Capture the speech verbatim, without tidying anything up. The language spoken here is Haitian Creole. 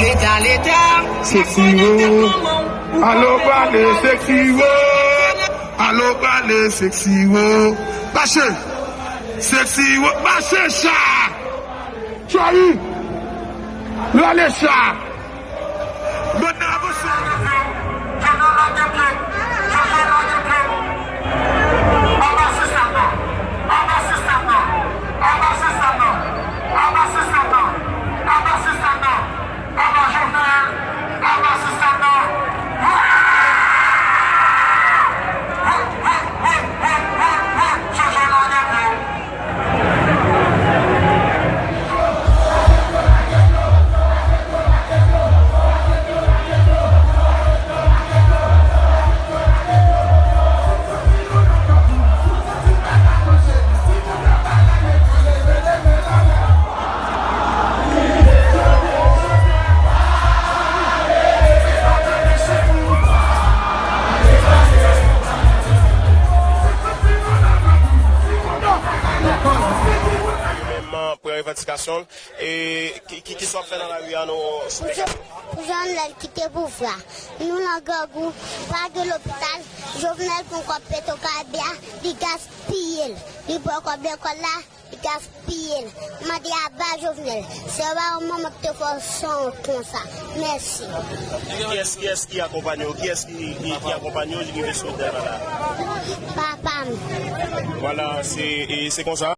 Leta, leta. Sexy Wo. Alo pale Sexy Wo. Alo pale Sexy Wo. Mache. Sexy Wo. Mache cha. Chayi. Rale cha. Bann nan avanse. Jojo lage pye. Jojo lage pye. Anba sistèm nan. Anba sistèm nan. Anba sistèm nan. Anba sistèm nan. Anba sistèm nan. Aba Jovenel, aba sistèm nan. Jojo lage pye. Li menm pran revandikasyon l. E ki, ki, ki sa w ap fè nan lari a, nou? Pou Jovenel kite pouvwa. Nou nan grangou, pa gen lopital. Jovenel pran kòb Petwokaribe a, li gaspiye l. Li pran kòb lekòl la, li gaspiye l. Mande aba Jovenel. Se pa yon manman ki te fè w san wont konsa. Mèsi. Kiyès, kiyès ki akonpanye w? Kiyès ki, ki, ki akonpanye w rive sou tèren la? Papa m. Vwala, se, e se konsa.